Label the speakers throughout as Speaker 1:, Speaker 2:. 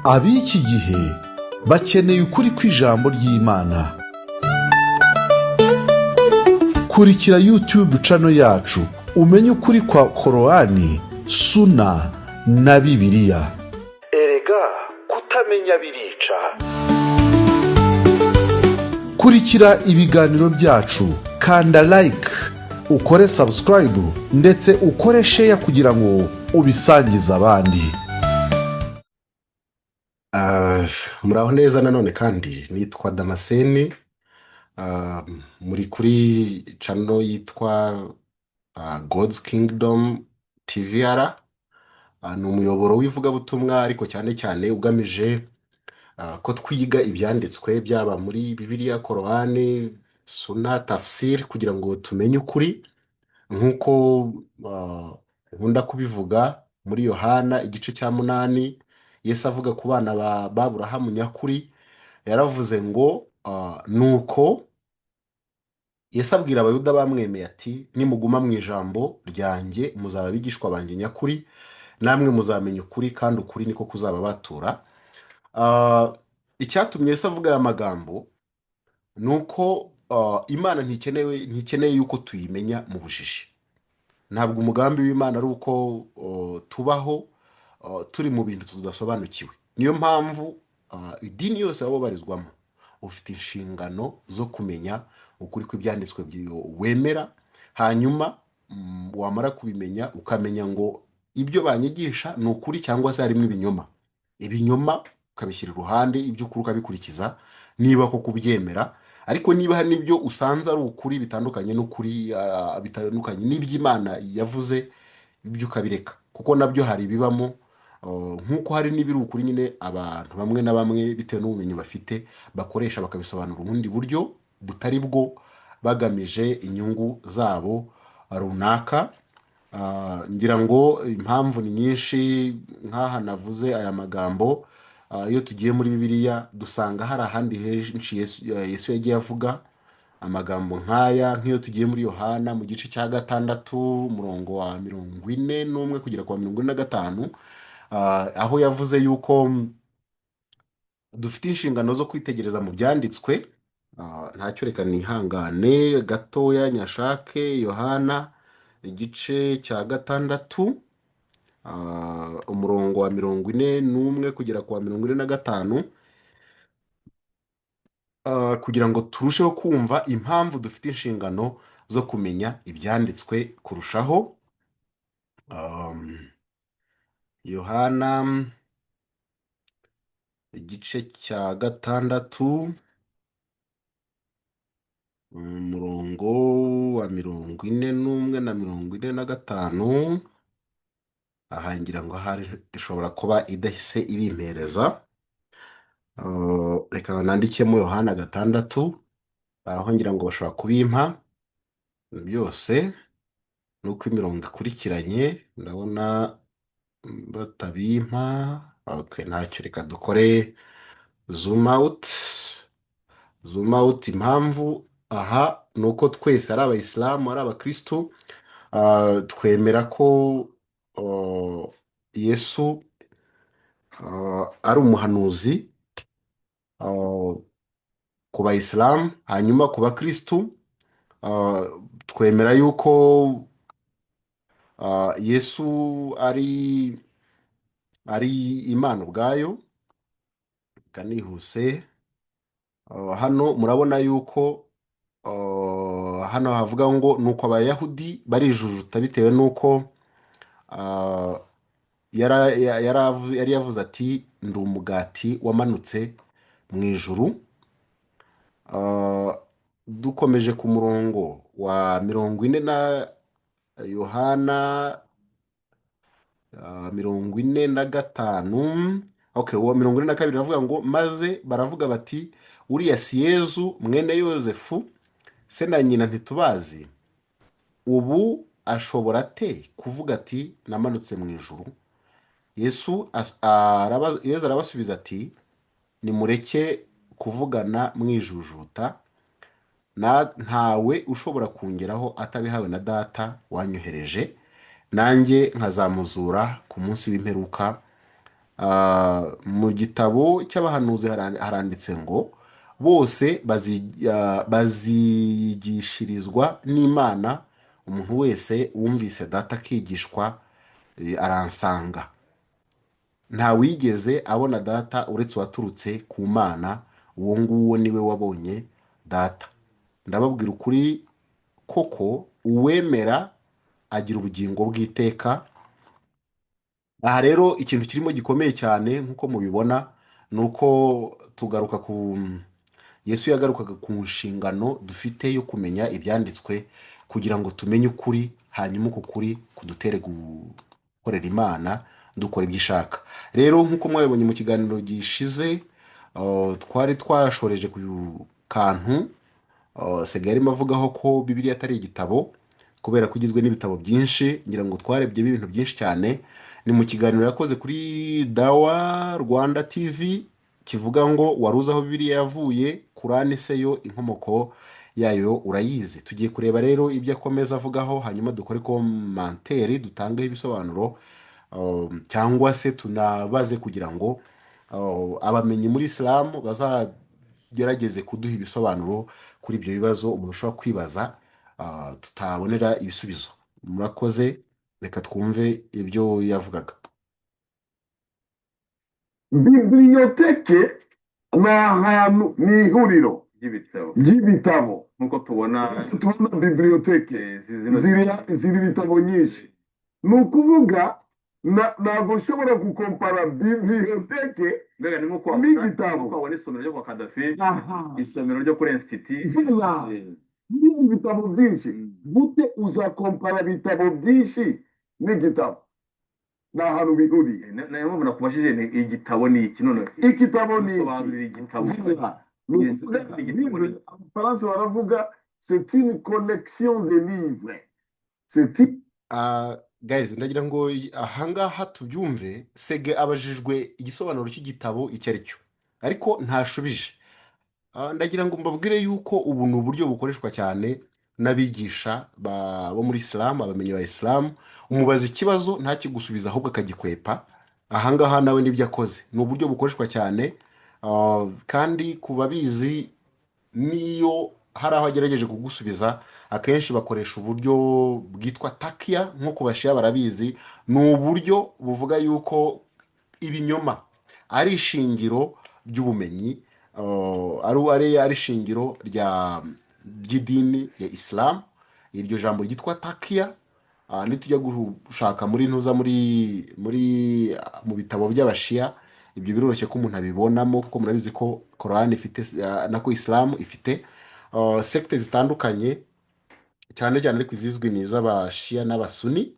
Speaker 1: Ab'iki gihe bakeneye ukuri kw'ijambo ry'Imana. Kurikira YouTube channel yacu, umenye ukuri kwa Korowani, Suna na Bibiliya. Erega kutamenya birica. Kurikira ibiganiro byacu, kanda like, ukore subscribe, ndetse ukore share kugira ngo ubisangize abandi.
Speaker 2: Muraho neza nanone kandi, nitwa Damascene. Muri kuri channel yitwa God's Kingdom TVR. Ni umuyoboro w'ivugabutumwa, ariko cyane cyane ugamije ko twiga ibyanditswe, byaba muri Bibiliya, Korowani, Suna, Tafsir, kugira ngo tumenye ukuri. Nk'uko nkunda kubivuga, muri Yohana igice cya 8, Yesu avuga ku bana ba Aburahamu nyakuri, yaravuze ngo nuko Yesu abwira Abayuda bamwemeye ati: "Nimuguma mu ijambo ryanjye, muzaba abigishwa banjye nyakuri, namwe muzamenya ukuri, kandi ukuri niko kuzababatura." Icyatumye Yesu avuga aya magambo ni uko Imana ntikeneye yuko tuyimenya mu bujiji. Ntabwo umugambi w'Imana ari uko tubaho turi mu bintu tudasobanukiwe. Niyo mpamvu idini yose waba ubarizwamo, ufite inshingano zo kumenya ukuri kw'ibyanditswe wemera. Hanyuma wamara kubimenya, ukamenya ngo ibyo banyigisha ni ukuri cyangwa se harimo ibinyoma. Ibinyoma ukabishyira iruhande, iby'ukuri ukabikurikiza niba koko ubyemera. Ariko niba hari n'ibyo usanze ari ukuri bitandukanye n'ukuri, bitandukanye n'iby'Imana yavuze, ibyo ukabireka, kuko nabyo hari ibibamo. Nk'uko hari n'ibiri ukuri nyine, abantu bamwe na bamwe bitewe n'ubumenyi bafite bakoresha, bakabisobanura ubundi buryo butari bwo, bagamije inyungu zabo runaka. Ngira ngo impamvu ni nyinshi. Nk'aha navuze aya magambo, iyo tugiye muri Bibiliya dusanga hari ahandi henshi Yesu yagiye avuga amagambo nk'aya. Nk'iyo tugiye muri Yohana mu gice cya 6, umurongo wa 41 kugera ku wa 45, aho yavuze yuko dufite inshingano zo kwitegereza mu byanditswe. Ntacyo, reka nihangane gatoya nyashake. Yohana igice cya 6, umurongo wa 41 kugera ku wa 45, kugira ngo turusheho kumva impamvu dufite inshingano zo kumenya ibyanditswe kurushaho. Yohana igice cya 6, umurongo wa 41 na 45. Aha ngira ngo ahari ishobora kuba idahise ibimpereza. Reka nandikemo Yohana 6, aho ngira ngo bashobora kubimpa byose, nuko imirongo ikurikiranye ndabona batabimpa. Okay, ntacyo, reka dukore zoom out, zoom out. Impamvu aha ni uko twese, ari Abayisilamu, ari Abakristu, twemera ko Yesu ari umuhanuzi ku Bayisilamu. Hanyuma ku Bakristu, twemera yuko Yesu ari Imana ubwayo. Reka nihuse. Hano murabona yuko hano havuga ngo: "Nuko Abayahudi barijujuta bitewe n'uko yari yavuze ati: 'Ndi umugati wamanutse mu ijuru.'" Dukomeje ku murongo wa 40 na Yohana 45, okay, uwa 42 aravuga ngo: "Maze baravuga bati: 'Uriya si Yezu mwene Yozefu? Se na nyina ntitubazi? Ubu ashobora ate kuvuga ati: 'Namanutse mu ijuru?'" Yesu arabasubiza ati: "Nimureke kuvugana mwijujuta. Ntawe ushobora kungeraho atabihawe na Data wanyohereje, nanjye nkazamuzura ku munsi w'imperuka." Mu gitabo cy'abahanuzi haranditse ngo bose bazigishirizwa n'Imana, umuntu wese wumvise Data akigishwa aransanga. Ntawigeze abona Data uretse uwaturutse ku Mana, uwo nguwo niwe wabonye Data. Ndababwira ukuri koko, uwemera agira ubugingo bw'iteka. Aha rero ikintu kirimo gikomeye cyane nk'uko mubibona ni uko tugaruka ku Yesu yagarukaga ku nshingano dufite yo kumenya ibyanditswe kugira ngo tumenye ukuri, hanyuma uku kuri kudutere gukorera Imana dukora ibyo ishaka. Rero nk'uko mwabibonye mu kiganiro gishize, twari twashoreje ku kantu Sega yarimo avugaho ko Bibiliya atari igitabo kubera ko igizwe n'ibitabo byinshi. Ngira ngo twarebyemo ibintu byinshi cyane. Ni mu kiganiro yakoze kuri Dawa Rwanda TV kivuga ngo "Wari uzi aho Bibiliya yavuye? Kurani se yo inkomoko yayo urayizi?" Tugiye kureba rero ibyo akomeza avugaho, hanyuma dukore commentaire, dutangeho ibisobanuro, cyangwa se tunabaze kugira ngo abamenyi muri Isilamu bazagerageze kuduha ibisobanuro kuri ibyo bibazo umuntu ashobora kwibaza tutabonera ibisubizo. Murakoze, reka twumve ibyo yavugaga.
Speaker 3: Bibliothèque ni ahantu, ni ihuriro
Speaker 4: ry'ibitabo
Speaker 3: ry'ibitabo.
Speaker 4: Nk'uko tubona
Speaker 3: Tubona bibliothèque
Speaker 4: zino
Speaker 3: ziri ibitabo nyinshi. Ni ukuvuga ntabwo ushobora gukompara bibliothèque
Speaker 4: Mbega ni nk'uko
Speaker 3: n'igitabo.
Speaker 4: Nk'uko wabona isomero ryo kwa Kadafi,
Speaker 3: Aha.
Speaker 4: isomero ryo kuri institut.
Speaker 3: Voilà. N'ibindi bitabo byinshi. Gute uzakompara ibitabo byinshi n'igitabo? Ni ahantu bihuriye.
Speaker 4: Niyo mpamvu nakubajije nti igitabo ni iki none?
Speaker 3: Igitabo ni iki?
Speaker 4: Sobanurira igitabo.
Speaker 3: Voilà. Ni ukuvuga
Speaker 4: Igitabo ni
Speaker 3: Bible, abafaransa baravuga c'est une collection de livres, c'est une
Speaker 2: Guys, ndagira ngo ahangaha tubyumve. Sege abajijwe igisobanuro cy'igitabo icyo ari cyo, ariko ntashubije. Ndagira ngo mbabwire yuko ubu ni uburyo bukoreshwa cyane n'abigisha bo muri Isilamu, abamenyi ba Isilamu. Umubaza ikibazo ntakigusubiza, ahubwo akagikwepa. Ahangaha nawe nibyo akoze. Ni uburyo bukoreshwa cyane, kandi ku babizi, niyo hari aho agerageje kugusubiza, akenshi bakoresha uburyo bwitwa takiya. Nko ku bashiya barabizi, ni uburyo buvuga yuko ibinyoma ari ishingiro ry'ubumenyi, ari ishingiro ry'idini ya Isilamu. Iryo jambo ryitwa takiya, nitujya gushaka muri ntuza muri mu bitabo by'abashiya, ibyo biroroshye ko umuntu abibonamo, kuko murabizi ko Korani ifite, nako Isilamu ifite secte zitandukanye cyane cyane, ariko izizwi ni iz'abashiya n'abasuni.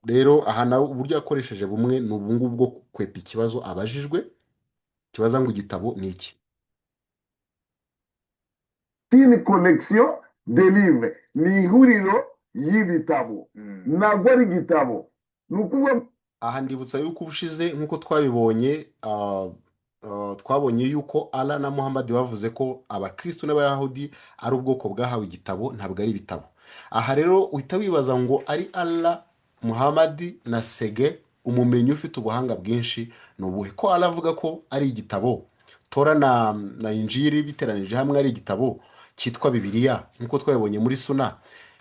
Speaker 2: Rero aha nawe uburyo yakoresheje bumwe ni ubu ngubu bwo kwepa ikibazo abajijwe, kibaza ngo igitabo ni iki.
Speaker 3: Une collection de livres, ni ihuriro y'ibitabo, ntabwo ari igitabo. Ni ukuvuga
Speaker 2: Aha ndibutsa yuko ubushize nk'uko twabibonye, twabonye yuko Allah na Muhammad bavuze ko abakristo n'abayahudi ari ubwoko bwahawe igitabo, ntabwo ari ibitabo. Aha rero uhita wibaza ngo ari Allah, Muhammad na Sege, umumenyi ufite ubuhanga bwinshi ni ubuhe? Ko Allah avuga ko ari igitabo, Tora na Injiri biteranije hamwe ari igitabo cyitwa Bibiliya nk'uko twabibonye muri Suna,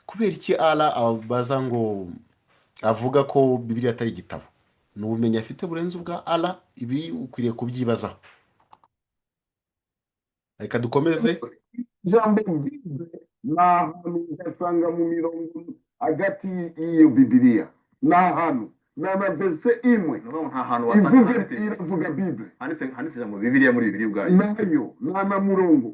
Speaker 2: kubera iki Allah abaza ngo avuga ko Bibiliya atari igitabo? Ni ubumenyi afite burenze ubwa Allah? Ibi ukwiriye kubyibazaho. Reka dukomeze.
Speaker 3: Ijambo Bible ni ahantu ugasanga mu mirongo hagati y'iyo Bibiliya, ni ahantu ni ama verset imwe
Speaker 4: Ni ukuvuga ngo nta hantu wasanga
Speaker 3: ivuga
Speaker 4: handitse
Speaker 3: iravuga Bible.
Speaker 4: Handitse ijambo Bibiliya muri Bibiliya ubwayo.
Speaker 3: Nayo nta na murongo.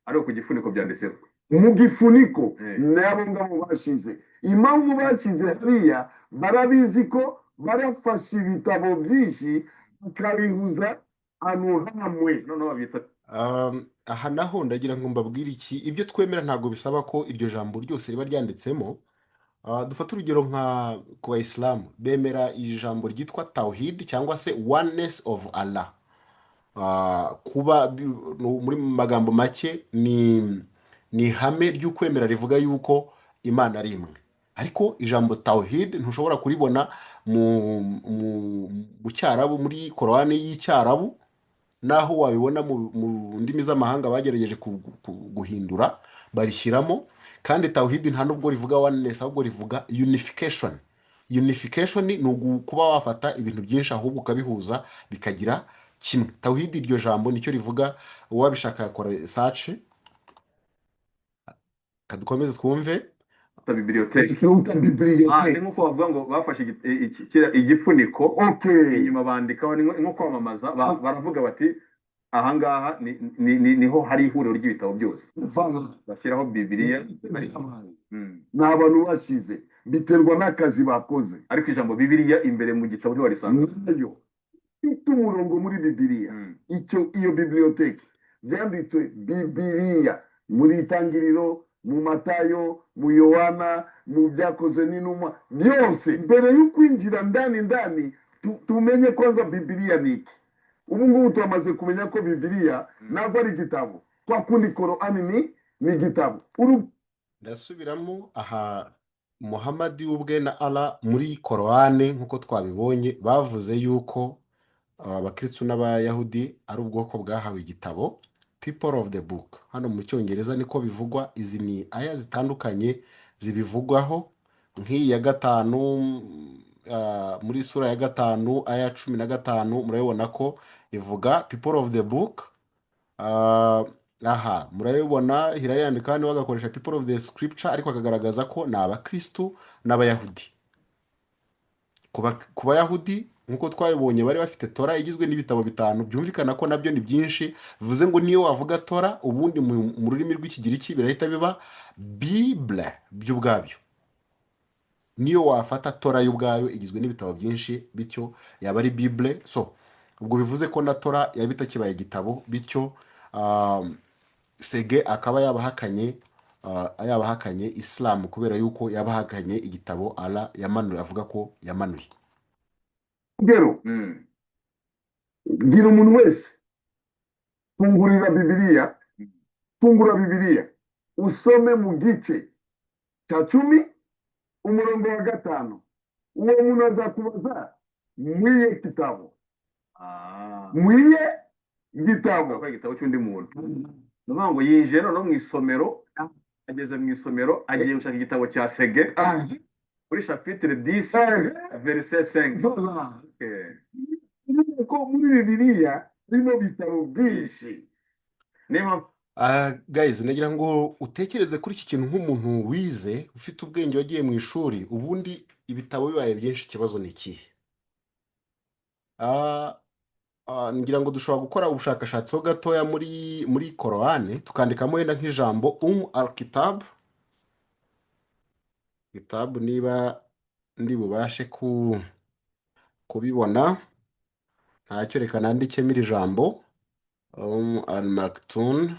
Speaker 4: Ariko ku gifuniko byanditseho.
Speaker 3: Mu gifuniko.
Speaker 4: Eh.
Speaker 3: N'abo ngabo bashize, impamvu bashyize hariya, barabizi ko barafashe ibitabo byinshi bakabihuza ahantu hamwe.
Speaker 4: Noneho babyita
Speaker 2: Aha naho ndagira ngo mbabwire iki: ibyo twemera ntabwo bisaba ko iryo jambo ryose riba ryanditsemo. Dufate urugero nka ku bayisilamu bemera ijambo ryitwa tawhid cyangwa se oneness of Allah. Kuba muri magambo make ni ihame ry'ukwemera rivuga yuko Imana ari imwe. Ariko ijambo tawhid ntushobora kuribona mu Cyarabu, muri Korowani y'Icyarabu, naho wabibona mu ndimi z'amahanga bagerageje guhindura barishyiramo. Kandi tawhid nta nubwo rivuga oneness, ahubwo rivuga unification. Unification ni kuba wafata ibintu byinshi ahubwo ukabihuza bikagira kimwe. Tawhid, iryo jambo nicyo rivuga. Uwabishaka yakora search. Kadukomeze twumve.
Speaker 4: Bibliothèque.
Speaker 3: Ikiruta
Speaker 4: Ah, ni
Speaker 3: bibliothèque.
Speaker 4: nk'uko bavuga ngo bafashe igifuniko, inyuma bandikaho, ni nko kwamamaza, baravuga bati ahangaha niho hari ihuriro ry'ibitabo byose,
Speaker 3: Voilà.
Speaker 4: bashyiraho Bibiliya.
Speaker 3: Ni abantu bashize, biterwa n'akazi bakoze.
Speaker 4: Ariko ijambo Bibiliya imbere mu gitabo ntiwarisanga.
Speaker 3: Nayo ifite umurongo muri Bibiliya. Icyo iyo bibliothèque byanditswe Bibiliya muri Itangiriro, mu Matayo, mu Yohana, mu Byakozwe n'Intumwa, byose. Mbere yo kwinjira ndani ndani, tumenye kwanza Bibiliya ni iki. Ubu ngubu turamaze kumenya ko Bibiliya ntabwo ari igitabo kwa kundi Korani ni igitabo.
Speaker 2: Ndasubiramo aha, Muhamadi ubwe na Allah muri Korowani, nk'uko twabibonye, bavuze yuko abakristu n'Abayahudi ari ubwoko bwahawe igitabo, people of the book. Hano mu Cyongereza niko bivugwa. Izi ni aya zitandukanye zibivugwaho, nk'iyi ya gatanu, muri sura ya 5 aya 15, murabibona ko ivuga people of the book. Aha murabibona, Hirari yandika hano bagakoresha people of the scripture, ariko akagaragaza ko ni abakristu n'Abayahudi. Ku Bayahudi, nk'uko twabibonye, bari bafite Tora igizwe n'ibitabo bitanu, byumvikana ko nabyo ni byinshi. Bivuze ngo niyo wavuga Tora, ubundi mu rurimi rw'Ikigiriki birahita biba Bible by'ubwabyo. Niyo wafata Tora y'ubwayo igizwe n'ibitabo byinshi, bityo yaba ari Bible. So ubwo bivuze ko na Tora yaba itakibaye igitabo, bityo Sege akaba yaba ahakanye Isilamu, kubera yuko yaba ahakanye igitabo Allah yamanuye, avuga ko yamanuye.
Speaker 3: Urugero, bwira umuntu wese: fungurira Bibiliya, fungura Bibiliya usome mu gice cya 10 umurongo wa 5. Uwo muntu azakubaza: mwiye gitabo? Mwiye gitabo?
Speaker 4: Gukora igitabo cy'undi muntu, ni ukuvuga ngo yinjiye noneho mu isomero, ageze mu isomero agiye gushaka igitabo cya Sege kuri chapitre 10 verset 5.
Speaker 3: Voilà.
Speaker 4: Okay.
Speaker 3: Urumva ko muri Bibiliya harimo bitabo byinshi.
Speaker 4: Niyo mpamvu.
Speaker 2: Guys, nagira ngo utekereze kuri iki kintu nk'umuntu wize, ufite ubwenge, wagiye mu ishuri. Ubundi ibitabo bibaye byinshi, ikibazo ni ikihe? Ngira ngo dushobora gukora ubushakashatsi ho gatoya muri Korowani, tukandikamo wenda nk'ijambo al kitab kitabu, niba ndi bubashe kubibona. Ntacyo, reka nandikemo iri jambo al maktun.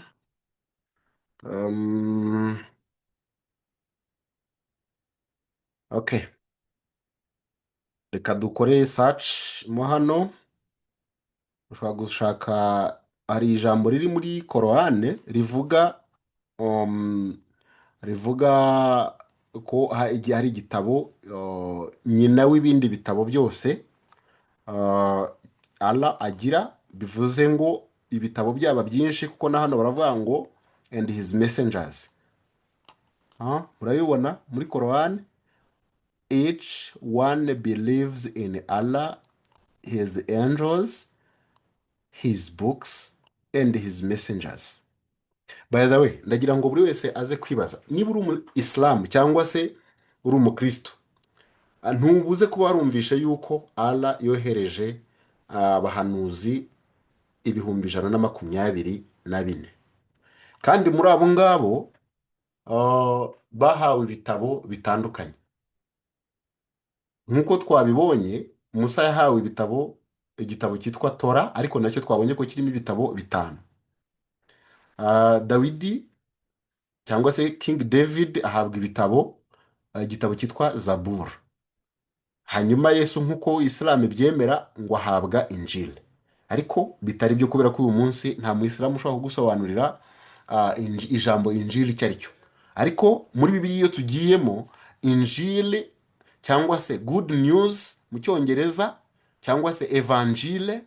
Speaker 2: Okay, reka dukore search mo hano. Ushobora gushaka, hari ijambo riri muri Korowani rivuga ko igihe hari igitabo nyina w'ibindi bitabo byose Allah agira. Bivuze ngo ibitabo byaba byinshi, kuko na hano baravuga ngo "and his messengers". Murabibona muri Korowani: "Each one believes in Allah, his angels, his books and his messengers." By the way, ndagira ngo buri wese aze kwibaza niba uri umu isilamu cyangwa se uri umukristo, ntubuze kuba warumvishe yuko Allah yohereje abahanuzi 124,000, kandi muri abo ngabo bahawe ibitabo bitandukanye. Nk'uko twabibonye, Musa yahawe ibitabo, igitabo cyitwa Tora, ariko nacyo twabonye ko kirimo ibitabo bitanu. Dawidi cyangwa se King David ahabwa ibitabo, igitabo cyitwa Zabur. Hanyuma Yesu, nk'uko Isilamu ibyemera, ngo ahabwa Injili, ariko bitari byo, kubera ko uyu munsi nta muyisilamu ushobora kugusobanurira ijambo Injili icyo ari cyo. Ariko muri Bibiliya iyo tugiyemo, Injili cyangwa se good news mu Cyongereza, cyangwa se évangile,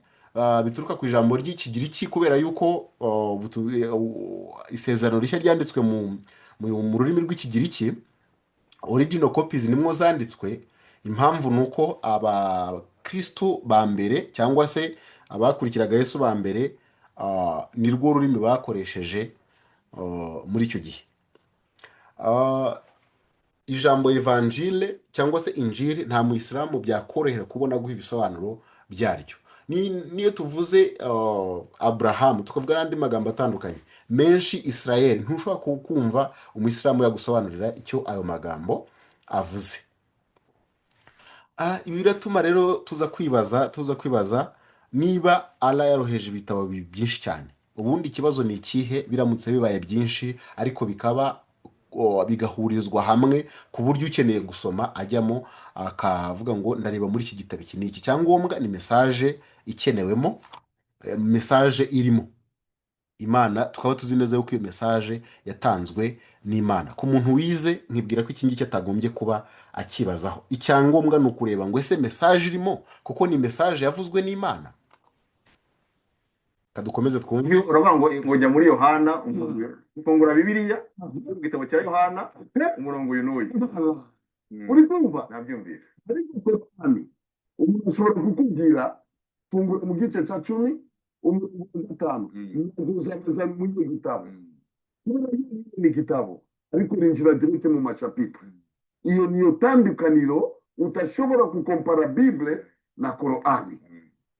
Speaker 2: bituruka ku ijambo ry'Ikigiriki, kubera yuko Isezerano Rishya ryanditswe mu rurimi rw'Ikigiriki. Original copies nimwo zanditswe. Impamvu ni uko abakristu ba mbere cyangwa se abakurikiraga Yesu ba mbere, ni rwo rurimi bakoresheje muri icyo gihe. Ijambo évangile cyangwa se injili, nta muyisilamu byakorohera kubona guha ibisobanuro byaryo. Niyo tuvuze Aburahamu, tukavuga n'andi magambo atandukanye menshi, Israel, ntushobora kumva umuyisilamu yagusobanurira icyo ayo magambo avuze. Ibi biratuma rero tuza kwibaza niba Allah yaroheje ibitabo byinshi cyane, ubundi ikibazo ni ikihe biramutse bibaye byinshi, ariko bikaba bigahurizwa hamwe ku buryo ukeneye gusoma ajyamo akavuga ngo ndareba muri iki gitabo iki n'iki. Icyangombwa ni message ikenewemo, message irimo Imana, tukaba tuzi neza yuko iyo message yatanzwe n'Imana. Ku muntu wize, nkibwira ko iki ngiki atagombye kuba akibazaho. Icyangombwa ni ukureba ngo ese message irimo kuko ni message yavuzwe n'Imana. Reka dukomeze twumve.
Speaker 4: Uravuga ngo jya muri Yohana, ufungura Bibiliya mu gitabo cya Yohana, umurongo uyu n'uyu.
Speaker 3: Uri kumva?
Speaker 4: Nabyumvise.
Speaker 3: Ariko Korani, umuntu ashobora kukubwira fungura mu gice cya 10, umurongo wa 5, ntabwo uzabaza muri iyo gitabo, kubera yuko ni igitabo ariko rinjira direct mu ma chapitres. Iyo niyo tandukaniro, utashobora kukompara Bible na Korani.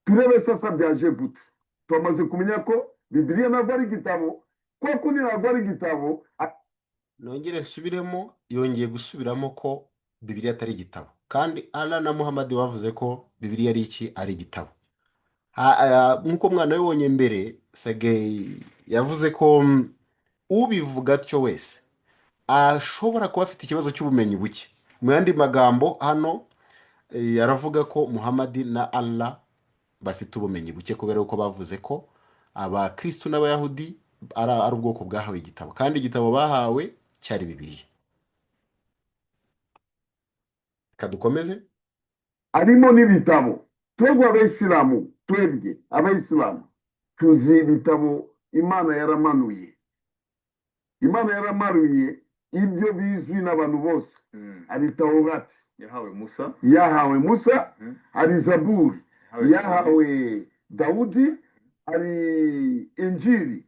Speaker 3: Turebe sasa byaje gute. Twamaze kumenya ko Bibiliya ntabwo ari igitabo, kwa kundi ntabwo ari igitabo.
Speaker 2: Nongere nsubiremo, yongeye gusubiramo ko Bibiliya atari igitabo, kandi Allah na Muhammad bavuze ko Bibiliya ari iki? Ari igitabo. Nk'uko mwana wibonye mbere, Segey yavuze ko ubivuga atyo wese ashobora kuba afite ikibazo cy'ubumenyi buke. Mu yandi magambo hano, aravuga ko Muhammad na Allah bafite ubumenyi buke, kubera ko bavuze ko abakristu n'Abayahudi ari ubwoko bwahawe igitabo, kandi igitabo bahawe cyari Bibiliya. Reka dukomeze.
Speaker 3: Harimo n'ibitabo. Twebwe abayisilamu tuzi ibitabo Imana yaramanuye. Imana yaramanuye ibyo bizwi n'abantu bose. Hari Taurati
Speaker 4: yahawe Musa.
Speaker 3: Yahawe Musa. Hari Zaburi
Speaker 4: yahawe Dawudi.
Speaker 3: Yahawe Dawudi. Hari Injili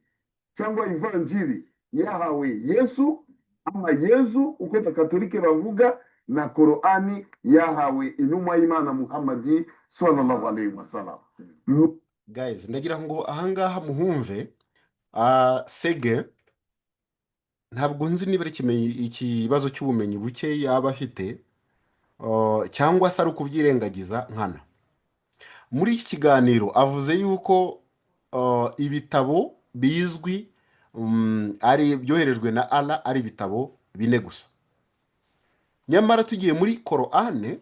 Speaker 3: cyangwa Ivanjili yahawe Yesu ama Yezu uko Abakatolike bavuga, na Korani yahawe intumwa y'Imana Muhammadi sallallahu alaihi wasallam.
Speaker 2: Guys, ndagira ngo ahangaha muhumve. Sege, ntabwo nzi niba ari ikibazo cy'ubumenyi buke yaba afite, cyangwa se ari ukubyirengagiza nkana. Muri iki kiganiro avuze yuko ibitabo bizwi ari byoherejwe na Allah ari ibitabo bine gusa. Nyamara tugiye muri Korane,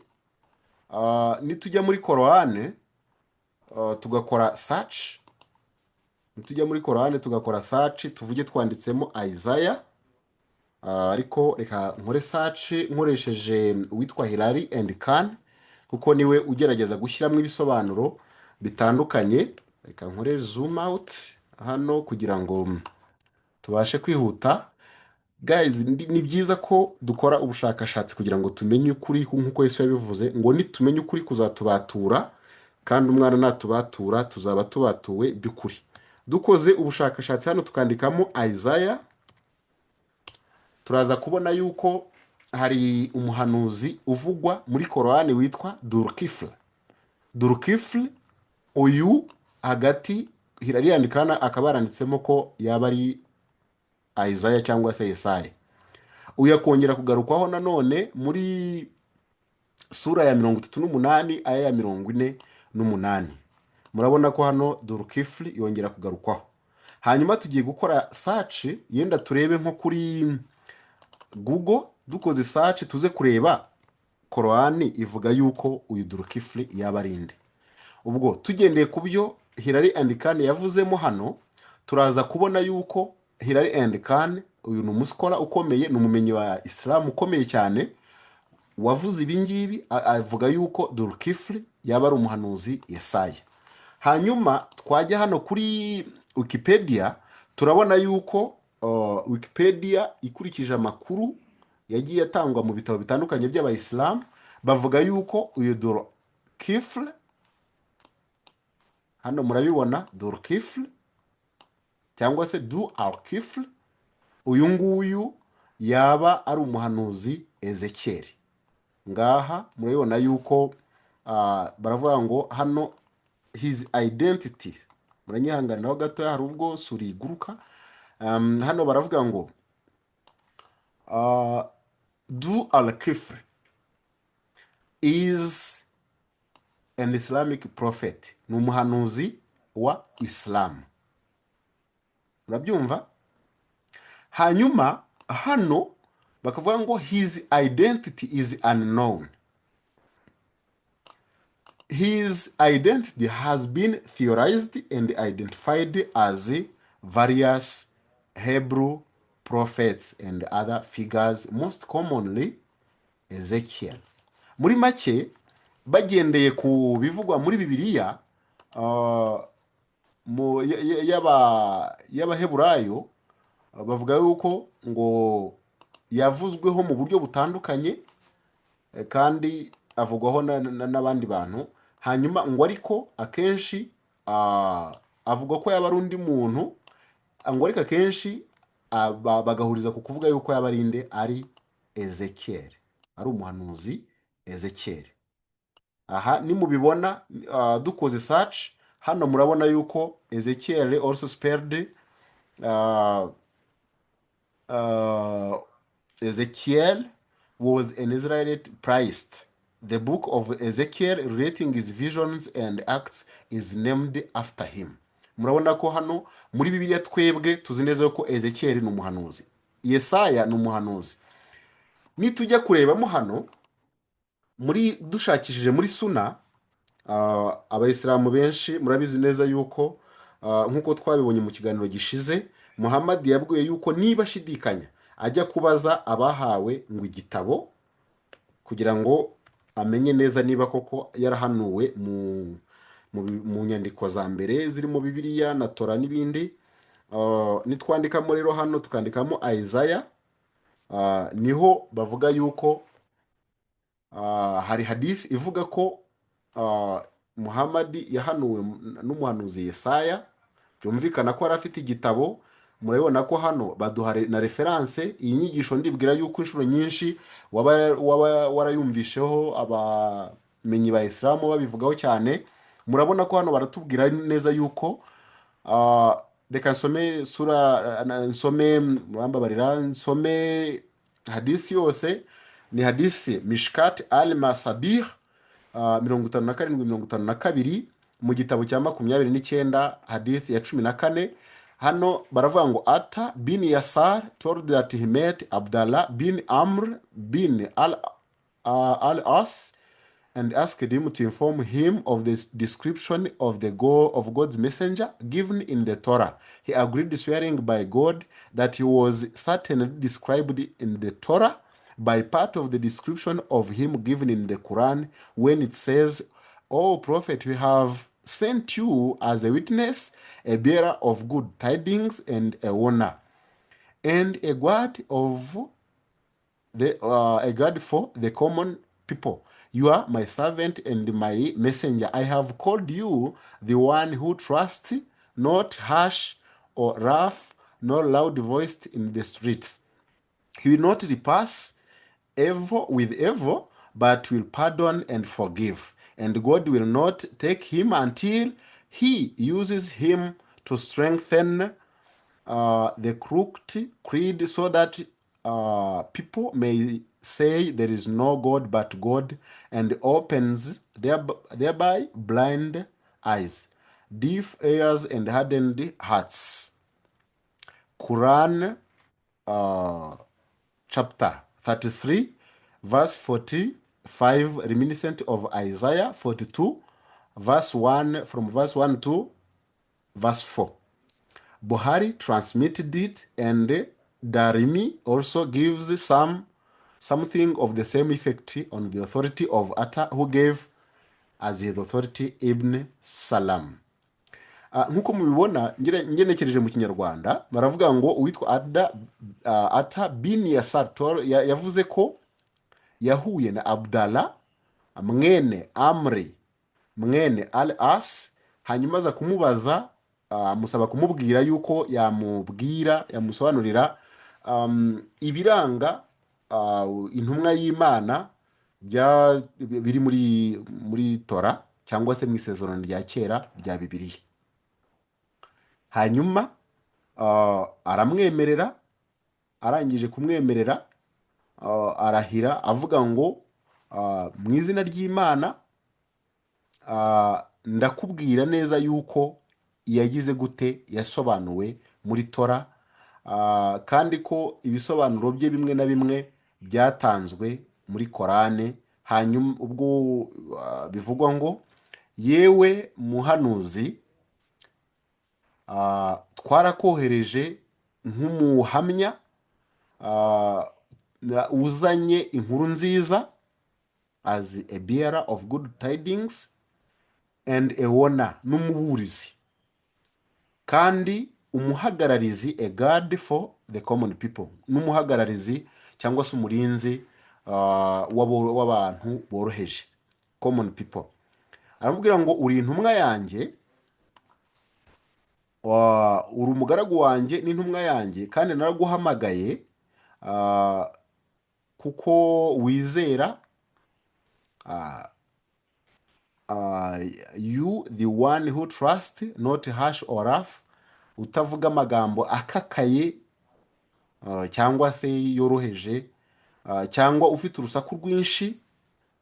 Speaker 2: nitujya muri Korane tugakora search, nitujya muri Korane tugakora search, tuvuge twanditsemo Isaiah, ariko reka nkore search nkoresheje uwitwa Hilali and Khan, kuko niwe ugerageza gushyiramo ibisobanuro bitandukanye. Reka nkore zoom out hano kugira ngo tubashe kwihuta. Guys, ni byiza ko dukora ubushakashatsi kugira ngo tumenye ukuri, nk'uko Yesu yabivuze ngo nitumenye ukuri kuzatubatura, kandi umwana natubatura tuzaba tubatuwe by'ukuri. Dukoze ubushakashatsi hano tukandikamo Isaiah, turaza kubona yuko hari umuhanuzi uvugwa muri Korani witwa Durkifle. Durkifle uyu hagati Hilali and Khan akaba yaranditsemo ko yaba ari Isaiah cyangwa se Yesaya. Uyu akongera kugarukwaho nanone muri sura ya 38, aya ya 48. Murabona ko hano Durkifle yongera kugarukwaho. Hanyuma tugiye gukora search, yenda turebe nko kuri Google, dukoze search tuze kureba Korani ivuga yuko uyu Durkifle yaba ari inde. Ubwo tugendeye ku byo Hilali and Khan yavuzemo hano, turaza kubona yuko Hilali and Khan uyu ni umu scholar ukomeye, ni umumenyi wa Isilamu ukomeye cyane. Uwavuze ibi ngibi avuga yuko Dhul-Kifl yaba ari umuhanuzi Yesaya. Hanyuma twajya hano kuri Wikipedia, turabona yuko Wikipedia ikurikije amakuru yagiye atangwa mu bitabo bitandukanye by'Abayisilamu, bavuga yuko uyu Dhul-Kifl, hano murabibona, Dhul-Kifl cyangwa se Du al-Kifl, uyu nguyu yaba ari umuhanuzi Ezekiyeli. Ngaha murabibona yuko baravuga ngo hano his identity, muranyihanganiraho gatoya, hari ubwo suri iguruka. Hano baravuga ngo Du al-Kifl is an Islamic prophet, ni umuhanuzi wa Islam, murabyumva. Hanyuma hano bakavuga ngo his identity is unknown. His identity has been theorized and identified as various Hebrew prophets and other figures, most commonly Ezekiel. Muri make, bagendeye ku bivugwa muri Bibiliya y'Abaheburayo, bavuga yuko ngo yavuzweho mu buryo butandukanye, kandi avugwaho n'abandi bantu. Hanyuma ngo ariko akenshi avugwa ko yaba ari undi muntu, ngo ariko akenshi bagahuriza ku kuvuga yuko yaba ari inde? Ari Ezekiel, ari umuhanuzi Ezekiel. Aha nimubibona, dukoze search hano, murabona yuko Ezekiel, also spelled Ezekiel, was an Israelite priest. The book of Ezekiel relating his visions and acts is named after him. Murabona ko hano muri Bibiliya twebwe tuzi neza ko Ezekiel ni umuhanuzi, Yesaya ni umuhanuzi. Nitujya kurebamo hano muri, dushakishije muri Suna, Abayisilamu benshi murabizi neza yuko nk'uko twabibonye mu kiganiro gishize, Muhammad yabwiye yuko niba ashidikanya ajya kubaza abahawe ngo igitabo kugira ngo amenye neza niba koko yarahanuwe mu nyandiko za mbere zirimo Bibiliya na Tora n'ibindi. Nitwandikamo rero hano, tukandikamo Isaiah, niho bavuga yuko hari hadith ivuga ko Muhammad yahanuwe n'umuhanuzi Yesaya. Byumvikana ko yari afite igitabo. Murabibona ko hano baduha na reference. Iyi nyigisho ndibwira yuko inshuro nyinshi waba warayumvisheho abamenyi ba Isilamu babivugaho cyane. Murabona ko hano baratubwira neza yuko reka nsome sura, nsome, murambabarira, nsome hadisi yose. Ni hadisi Mishkat al Masabih, 57 52, mu gitabo cya 29, hadisi ya 14. Hano baravuga ngo Ata bin Yasar told that he met Abdallah bin Amr bin al As and asked him to inform him of the description of the go of God's messenger given in the Torah. He agreed, swearing by God that he was certainly described in the Torah by part of the description of him given in the Quran when it says, 'O Prophet, we have sent you as a witness, a bearer of good tidings, and a warner, and a guard for the common people. You are my servant and my messenger. I have called you the one who trusts, not harsh or rough, nor loud voiced in the streets. He will not repass evil with evil, but will pardon and forgive. And God will not take him until he uses him to strengthen the crooked creed so that people may say there is no God but God, and opens thereby blind eyes, deaf ears, and hardened hearts.'" Quran chapter 33, verse 45, reminiscent of Isaiah 42, verse 1, from verse 1 to verse 4. Buhari transmitted it, and Darimi also gives some Something of the same effect on the authority of Atta, who gave as his authority Ibn Salam. Nk'uko mubibona, ngenekereje mu Kinyarwanda, baravuga ngo uwitwa Ata bin Yasar yavuze ko yahuye na Abdallah mwene Amri mwene Al As, hanyuma aza kumubaza, amusaba kumubwira yuko yamubwira, yamusobanurira ibiranga intumwa y'Imana biri muri Tora cyangwa se mu Isezerano rya Kera rya Bibiliya. Hanyuma aramwemerera. Arangije kumwemerera, arahira avuga ngo mu izina ry'Imana, ndakubwira neza yuko yagize gute, yasobanuwe muri Tora, kandi ko ibisobanuro bye bimwe na bimwe byatanzwe muri Korane. Hanyuma ubwo bivugwa ngo: "Yewe muhanuzi, twarakohereje nk'umuhamya uzanye inkuru nziza, as a bearer of good tidings and a warner, n'umuburizi, kandi umuhagararizi, a guard for the common people, n'umuhagararizi cyangwa se umurinzi w'abantu boroheje, common people." Aramubwira ngo: "Uri intumwa yanjye, uri umugaragu wanjye n'intumwa yanjye, kandi naraguhamagaye kuko wizera, you the one who trust, not harsh or rough, utavuga amagambo akakaye cyangwa se yoroheje, cyangwa ufite urusaku rwinshi."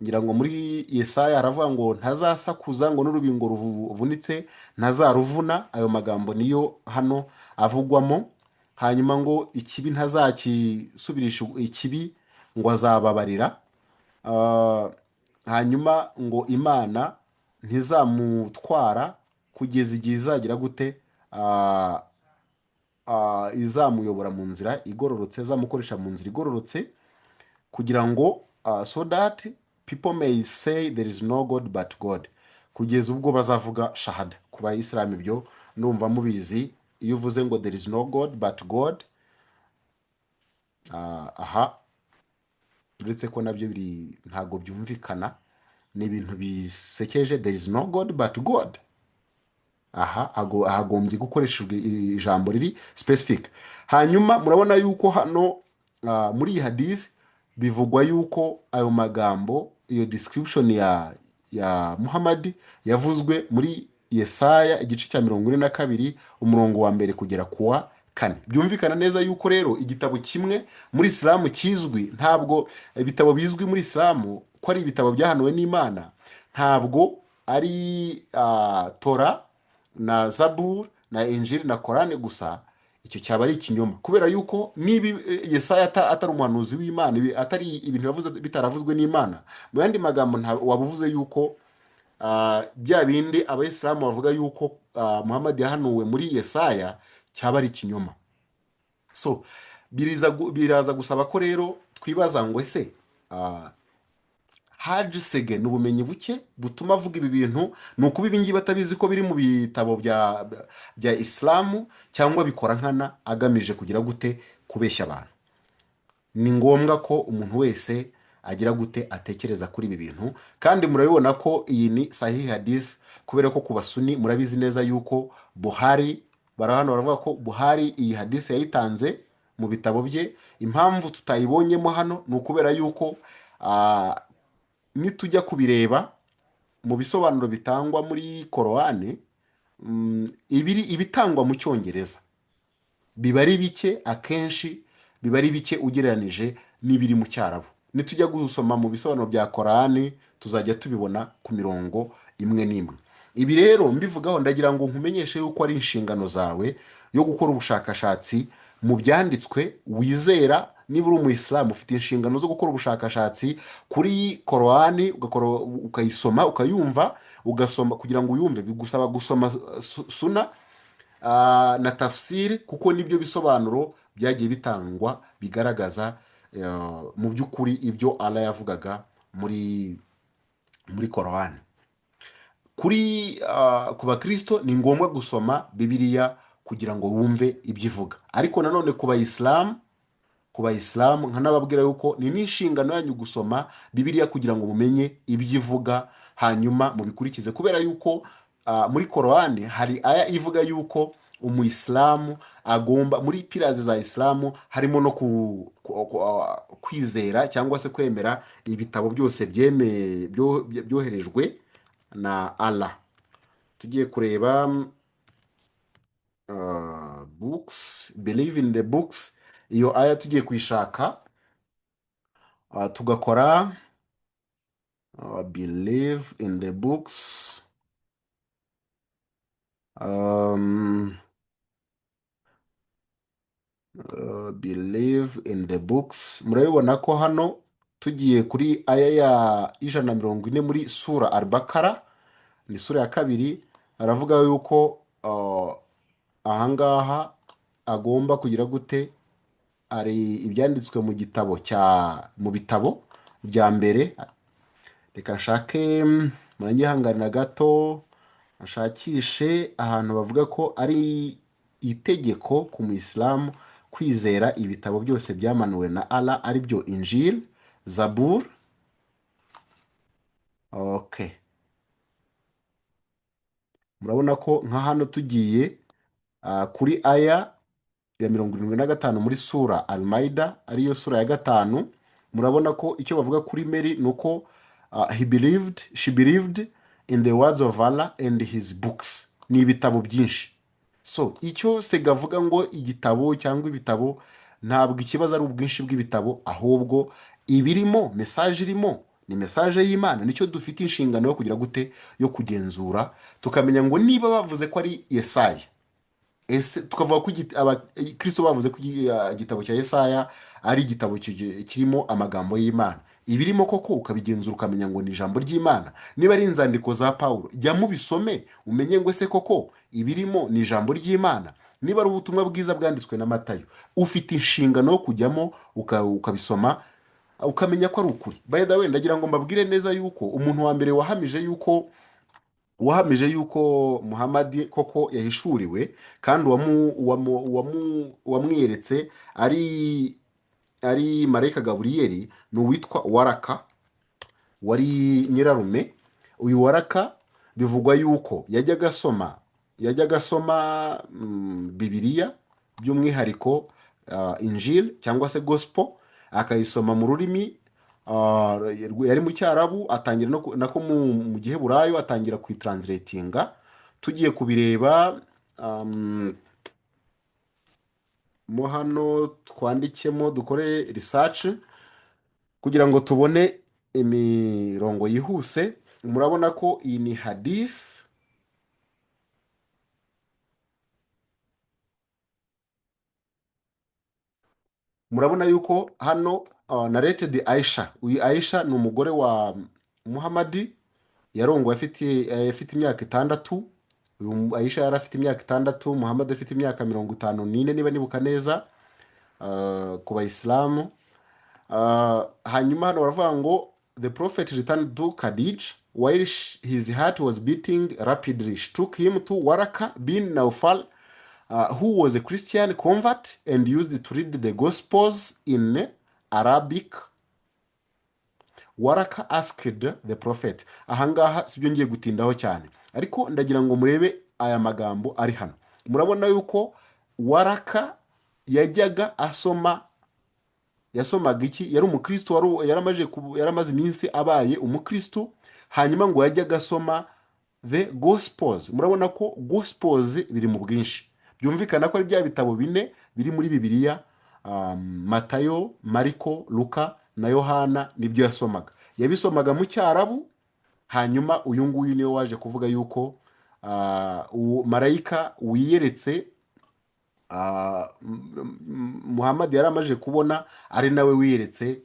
Speaker 2: Ngira ngo muri Yesaya aravuga ngo ntazasakuza, ngo n'urubingo ruvunitse ntazaruvuna. Ayo magambo niyo hano avugwamo. Hanyuma ngo ikibi ntazakisubirisha ikibi, ngo azababarira. Hanyuma ngo Imana ntizamutwara kugeza igihe izagira gute, izamuyobora mu nzira igororotse, izamukoresha mu nzira igororotse, kugira ngo so that people may say there is no God but God, kugeza ubwo bazavuga shahada. Ku bayisilamu ibyo ndumva mubizi, iyo uvuze ngo "There is no God but God", aha uretse ko nabyo biri ntabwo byumvikana, ni ibintu bisekeje. "There is no God but God", aha hagombye gukoreshejwe ijambo riri specific. Hanyuma murabona yuko hano muri iyi hadith bivugwa yuko ayo magambo, iyo description ya Muhammad yavuzwe muri Yesaya igice cya 42, umurongo wa mbere kugera ku wa kane. Byumvikana neza yuko rero igitabo kimwe muri Isilamu kizwi, ntabwo ibitabo bizwi muri Isilamu ko ari ibitabo byahanuwe n'Imana, ntabwo ari Tora na Zabur na Injili na Korani gusa. Icyo cyaba ari ikinyoma, kubera yuko niba Yesaya atari umuhanuzi w'Imana, atari ibintu yavuze bitaravuzwe n'Imana, mu yandi magambo waba uvuze yuko bya bindi abayisilamu bavuga yuko Muhammad yahanuwe muri Yesaya cyaba ari ikinyoma. So biraza gusaba ko rero twibaza ngo ese Haji Sege ni ubumenyi buke butuma avuga ibi bintu, ni ukuba ibi ngibi atabizi ko biri mu bitabo bya Isilamu, cyangwa bikora nkana agamije kugira gute, kubeshya abantu? Ni ngombwa ko umuntu wese agira gute, atekereza kuri ibi bintu. Kandi murabibona ko iyi ni Sahih Hadith, kubera ko ku Basuni murabizi neza yuko Buhari, hano baravuga ko Buhari iyi hadith yayitanze mu bitabo bye. Impamvu tutayibonyemo hano ni ukubera yuko nitujya kubireba mu bisobanuro bitangwa muri Korowani, ibiri ibitangwa mu Cyongereza biba ari bike, akenshi biba ari bike ugereranije n'ibiri mu Cyarabu. Nitujya gusoma mu bisobanuro bya Korani tuzajya tubibona ku mirongo imwe n'imwe. Ibi rero mbivugaho ndagira ngo nkumenyeshe yuko ari inshingano zawe yo gukora ubushakashatsi mu byanditswe wizera. Niba uri umuyisilamu, ufite inshingano zo gukora ubushakashatsi kuri Korowani, ukayisoma, ukayumva, ugasoma. Kugira ngo uyumve bigusaba gusoma suna na tafsiri, kuko nibyo bisobanuro byagiye bitangwa bigaragaza. mu by'ukuri ibyo Allah yavugaga muri Korowani. Ku bakristo ni ngombwa gusoma Bibiliya kugira ngo wumve ibyo ivuga, ariko nanone ku bayisilamu nkanababwira yuko ni n'inshingano yanyu gusoma Bibiliya kugira ngo mumenye ibyo ivuga, hanyuma mubikurikize, kubera yuko muri Korowani hari aya ivuga yuko umuyisilamu agomba, muri pillars za isilamu harimo no kwizera cyangwa se kwemera ibitabo byose byoherejwe na Allah. Tugiye kureba books, believe in the books, iyo aya tugiye kuyishaka, tugakora believe in the books, believe in the books, murabibona ko hano tugiye kuri aya ya 140 muri sura Al-Bakara, ni sura ya kabiri, aravuga yuko ahangaha agomba kugira gute, hari ibyanditswe mu gitabo cya, mu bitabo bya mbere. Reka nshake, muranyihanganira gato nshakishe ahantu bavuga ko ari itegeko ku muyisilamu kwizera ibitabo byose byamanuwe na Allah, aribyo Injil, Zabur. Okay, murabona ko nka hano tugiye kuri aya ya 75 muri sura Al-Maida, ariyo sura ya 5, murabona ko icyo bavuga kuri Mary ni uko he believed, she believed in the words of Allah and his books. Ni ibitabo byinshi. So icyo Sega avuga ngo igitabo cyangwa ibitabo, ntabwo ikibazo ari ubwinshi bw'ibitabo, ahubwo ibirimo, message irimo ni message y'Imana. Nicyo dufite inshingano yo kugira gute, yo kugenzura, tukamenya ngo niba bavuze ko ari Yesaya, ese tukavuga ko abakristo bavuze ko igitabo cya Yesaya ari igitabo kirimo amagambo y'Imana, ibirimo koko ukabigenzura ukamenya ngo ni ijambo ry'Imana. Niba ari inzandiko za Pawulo, jya mubisome umenye ngo ese koko ibirimo ni ijambo ry'Imana. Niba ari ubutumwa bwiza bwanditswe na Matayo, ufite inshingano yo kujyamo ukabisoma ukamenya ko ari ukuri. By the way, ndagira ngo mbabwire neza yuko umuntu wa mbere wahamije yuko Muhamadi koko yahishuriwe, kandi uwamwiyeretse ari marayika Gaburiyeli, ni uwitwa Waraka wari nyirarume. Uyu Waraka bivugwa yuko yajyaga asoma Bibiliya, by'umwihariko Injil cyangwa se gospel, akayisoma mu rurimi yari mu Cyarabu, atangira no nako mu Giheburayo, atangira kuyitranslatinga. Tugiye kubireba mo hano, twandikemo, dukore research kugira ngo tubone imirongo yihuse. Murabona ko iyi ni hadith. Murabona yuko hano narrated Aisha. Uyu Aisha ni umugore wa Muhamadi, yarongowe afite imyaka 6. Uyu Aisha yari afite imyaka 6, Muhammad afite imyaka 54 niba nibuka neza, ku bayisilamu. Hanyuma hano baravuga ngo the prophet returned to Khadij while his heart was beating rapidly. She took him to Waraka bin Naufal, who was a Christian convert and used to read the Gospels in Arabic. Waraka asked the prophet. Ahangaha sibyo ngiye gutindaho cyane, ariko ndagira ngo murebe aya magambo ari hano. Murabona yuko Waraka yajyaga asoma, yasomaga iki? Yari umukristo, yaramaze iminsi abaye umukristo, hanyuma ngo yajyaga asoma the Gospels. Murabona ko Gospels biri mu bwinshi, byumvikana ko ari bya bitabo bine biri muri Bibiliya, Matayo, Mariko, Luka na Yohana, nibyo yasomaga. Yabisomaga mu Cyarabu. Hanyuma uyu nguyu niwe waje kuvuga yuko uwo marayika wiyeretse Muhammad yari amaze kubona ari nawe wiyeretse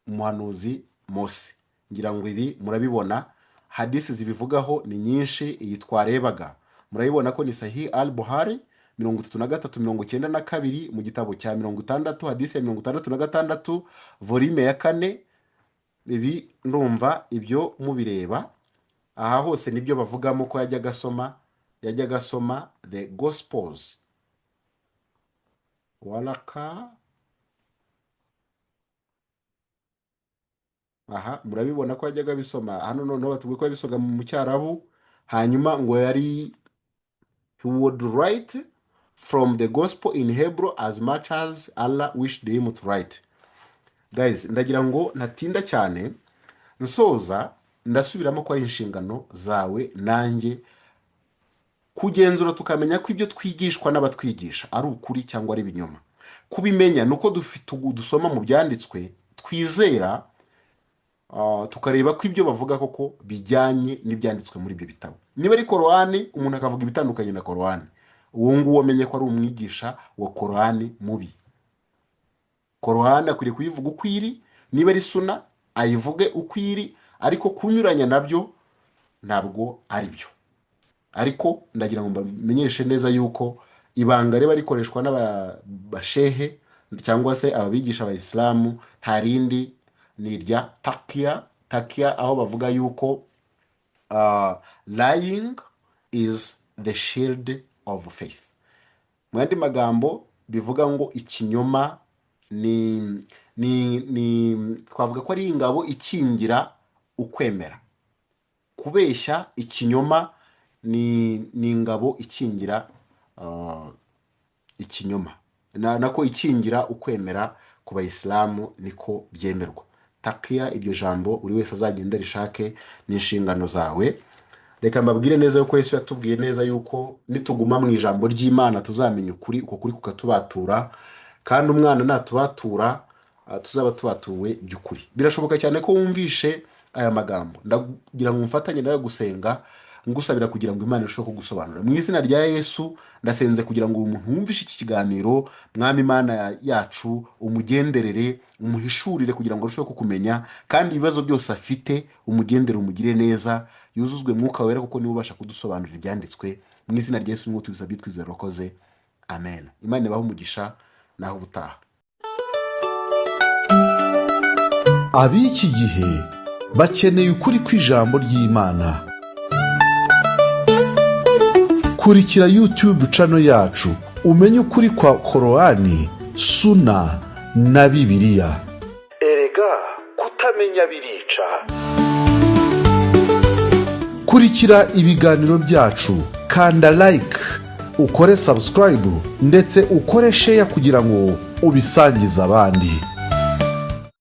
Speaker 2: umuhanuzi Mose. Ngira ngo ibi murabibona, hadisi zibivugaho ni nyinshi. Iyi twarebaga murabibona ko ni Sahih al Buhari. 33 92, mu gitabo cya 60, hadisi ya 66, volume ya 4. Ibi ndumva ibyo mubireba aha hose nibyo bavugamo ko yajyaga asoma the Gospels. Waraka aha murabibona ko yajyaga abisoma hano. Noneho batubwiye ko yabisoga mu Cyarabu, hanyuma ngo yari he would write from the gospel in Hebrew as much as Allah wished him to write. Guys, ndagira ngo ntatinda cyane, nsoza ndasubiramo ko ari inshingano zawe nanjye kugenzura, tukamenya ko ibyo twigishwa n'abatwigisha ari ukuri cyangwa ari ibinyoma. Kubimenya ni uko dufite dusoma mu byanditswe twizera, tukareba ko ibyo bavuga koko bijyanye n'ibyanditswe muri ibyo bitabo. Niba ari Korowani, umuntu akavuga ibitandukanye na Korowani, uwo nguwo amenye ko ari umwigisha wa Korowani mubi. Korowani akwiriye kuyivuga uko iri, niba ari Suna ayivuge uko iri, ariko kunyuranya nabyo ntabwo ari byo. Ariko ndagira ngo mbamenyeshe neza yuko ibanga riba rikoreshwa n'abashehe cyangwa se ababigisha abayisilamu nta rindi, ni irya takiya. Takiya, aho bavuga yuko lying is the shield of faith. Mu yandi magambo bivuga ngo ikinyoma ni twavuga ko ari ingabo ikingira ukwemera. Kubeshya, ikinyoma ni ingabo ikingira ikinyoma nako ikingira ukwemera ku bayisilamu, niko byemerwa. Takiya, iryo jambo buri wese azagenda rishake, ni inshingano zawe. Reka mbabwire neza yuko Yesu yatubwiye neza yuko nituguma mu ijambo ry'Imana tuzamenya ukuri, uko kuri kukatubatura, kandi umwana natubatura tuzaba tubatuwe by'ukuri. Birashoboka cyane ko wumvishe aya magambo, ndagira ngo mfatanye nawe gusenga, ngusabira kugira ngo Imana irusheho kugusobanurira. Mu izina rya Yesu ndasenze kugira ngo uyu muntu wumvishe iki kiganiro, Mwami Imana yacu, umugenderere, umuhishurire kugira ngo arusheho kukumenya, kandi ibibazo byose afite umugendere, umugire neza, yuzuzwe Mwuka Wera, kuko niwe ubasha kudusobanurira ibyanditswe. Mu izina rya Yesu nimwo tubisabye twizera, urakoze, amen. Imana ibahe umugisha, naho ubutaha.
Speaker 1: Ab'iki gihe bakeneye ukuri kw'ijambo ry'Imana. Kurikira YouTube channel yacu umenye ukuri kwa Korowani, Suna na Bibiliya. Erega kutamenya birica. Kurikira ibiganiro byacu, kanda like, ukore subscribe ndetse ukore share kugira ngo ubisangize abandi.